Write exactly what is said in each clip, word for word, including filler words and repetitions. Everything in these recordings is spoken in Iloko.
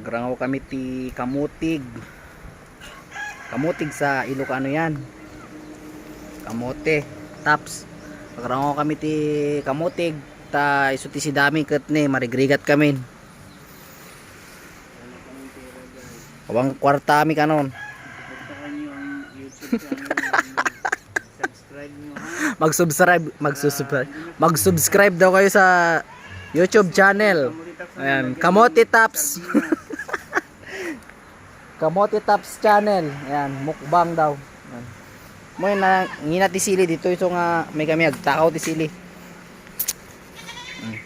Agrangaw kami ti kamutig. Kamutig sa Ilocano yan. Kamote. Tops. Agrangaw kami ti kamutig. Ta isu ti sidami ket ni marigrigat kami. Awan kwarta mi kanon. Subscribe nyo, ha? Mag-subscribe, mag-subscribe. Mag-subscribe daw kayo sa YouTube channel. Ayan, Kamote Tops. Kamote Tops channel. Ayan, mukbang daw. Ayan. Mo na ngina ti sili dito, isu nga may kami agtakaw ti sili. Mm.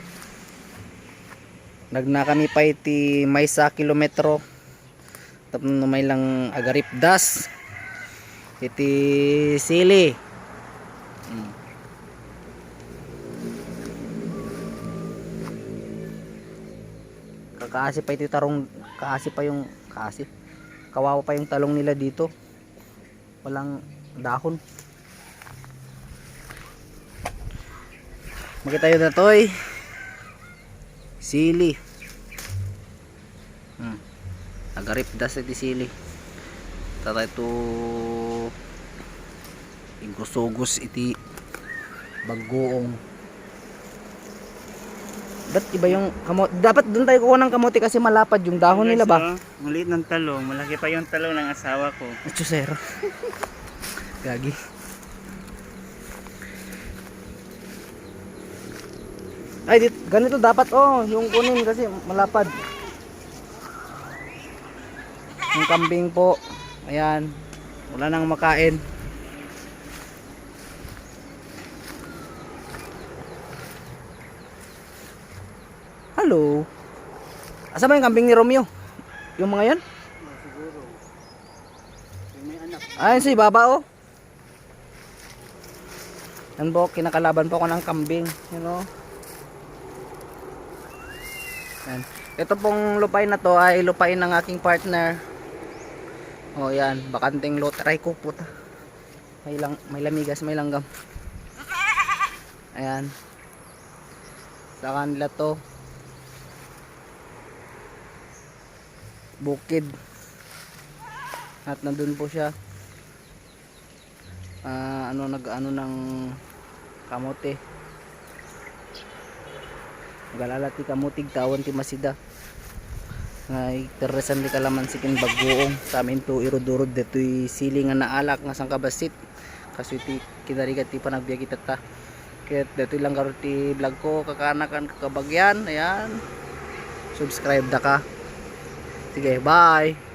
Nagna kami pa iti maysa kilometro. Tapno may lang agaripdas iti sili. Hmm. Kakaasi pa iti tarong, kaasi pa yung, kaasi. Kawawa pa yung talong nila dito. Walang dahon. Makita nyo datoy. Sili. Hmm. Agaripdas iti sili. Tatay to igusugos iti baggoong. Ba't iba yung kamote? Dapat doon tayo kukuha ng kamote kasi malapad yung dahon nila ba? Guys, oh, maliit ng talong. Malaki pa yung talong ng asawa ko. Acho, sir. Gagi. Ay, dit, ganito dapat, oh, yung kunin kasi malapad. Yung kambing po. Ayan. Wala nang makain. Hello. Asa ba yung kambing ni Romeo? Yung mga yan? Siguro. Yung may anak. Ayun sa ibaba, oh. Yan po, kinakalaban po ako ng kambing. Yan, oh. Yan. Ito pong lupain na to ay lupain ng aking partner. Oh, yan. Bakanteng lot. Aray ko, puta. May lang, may lamigas, may langgam. Ayan. Sa kanila to. Bukid. At nandun po siya. Ah, ano, nag-ano ng kamote. Nag-alala ti kamutig, tawan ti masida. Nga iterresan ti kalamansi ken baggoong. Sa amin to irud-urud detoy sili nga naalak nga sangkabassit. Kaso iti kinarigat ti panagbiag itatta. Ket detoy lang garo ti vlog ko, kakanakan, kakabagyan. Ayan. Subscribe da ka. Sige, bye.